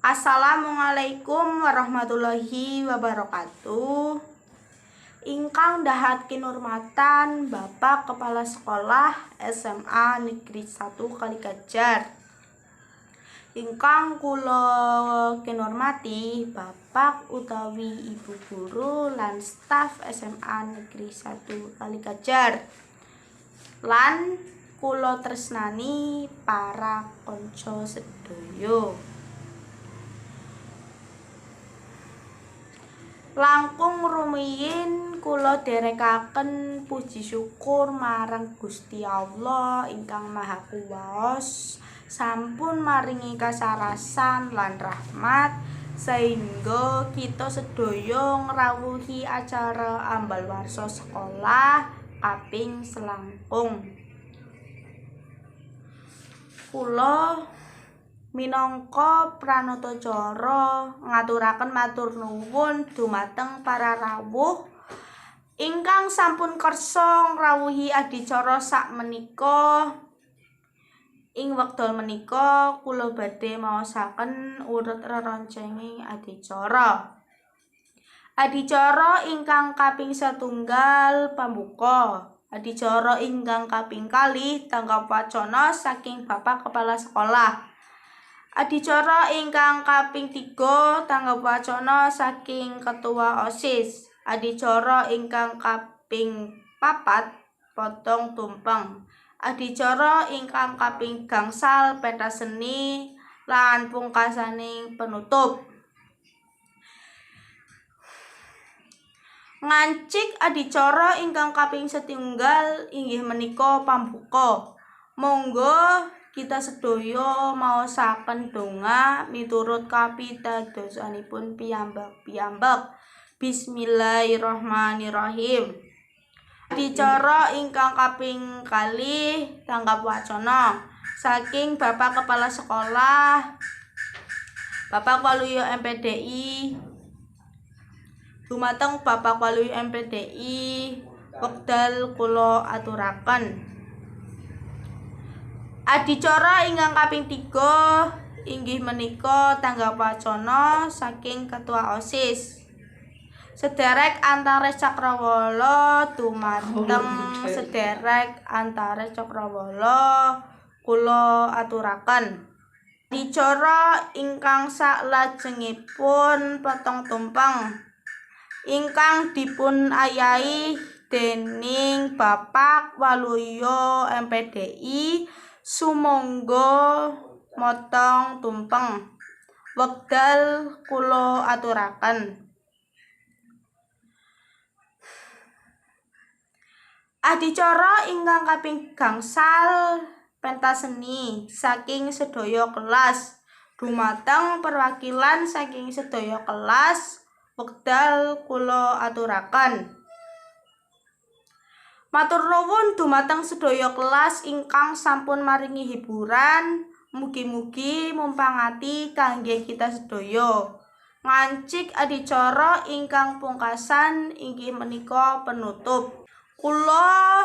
Assalamualaikum warahmatullahi wabarakatuh. Ingkang dahat kinurmatan Bapak Kepala Sekolah SMA Negeri 1 Kalikajar. Ingkang kula kinurmati Bapak utawi Ibu guru lan staf SMA Negeri 1 Kalikajar. Lan kula tresnani para kanca sedaya. Langkung rumiyin kula derekaken puji syukur marang Gusti Allah ingkang Maha Kuwaos sampun maringi kasarasan lan rahmat sehingga kita sedaya ngrawuhi acara ambal warsa sekolah kaping selangkung. Kula minangka pranatacara ngaturaken matur nuwun dumateng para rawuh ingkang sampun kersa ngrawuhi adicara sakmenika. Ing wekdal menika kula badhe maosaken urut reroncenging adicara. Adicara ingkang kaping setunggal pambuka. Adicara ingkang kaping kalih tanggap wacana saking Bapak Kepala Sekolah. Adicara ingkang kaping 3 tanggap wacana saking Ketua OSIS. Adicara ingkang kaping 4 potong tumpeng. Adicara ingkang kaping gangsal pentas seni lan pungkasaning penutup. Ngancik adicara ingkang kaping setunggal inggih menika pambuka. Monggo kita sedaya maosaken donga miturut kapitadosanipun piyambak-piyambak. Bismillahirrahmanirrahim. Adicara ingkang kaping kalih tanggap wacana saking Bapak Kepala Sekolah Bapak Waluyo MPDI dumateng Bapak Waluyo MPDI wekdal kula aturaken. Adicara ingkang kaping 3 inggih menika tanggap wacana saking Ketua OSIS. Sederek Antares Cakrawala dumateng sederek Antares Cakrawala kula aturaken. Adicara ingkang saklajengipun potong tumpeng ingkang dipun ayahi dening Bapak Waluyo MPDI sumangga motong tumpeng. Wekdal kula aturaken. Adicara ingkang kaping gangsal pentas seni saking sedaya kelas dumateng perwakilan saking sedaya kelas wekdal kula aturaken. Matur nuwun dumateng sedaya kelas ingkang sampun maringi hiburan, mugi-mugi mumpangati kangge kita sedaya. Ngancik adicara ingkang pungkasan inggih menika penutup. Kula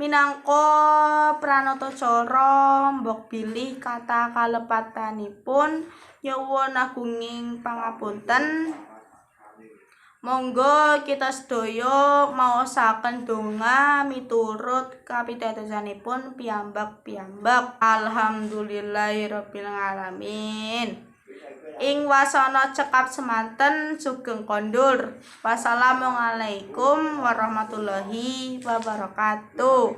minangka pranatacara mbok bilih kata kalepatanipun nyuwun agunging pangapunten. Monggo kita sedaya maosaken donga miturut kapitadosanipun piyambak-piyambak. Alhamdulillahirabbil alamin. Ing wasana cekap semanten sugeng kondur. Wassalamualaikum warahmatullahi wabarakatuh.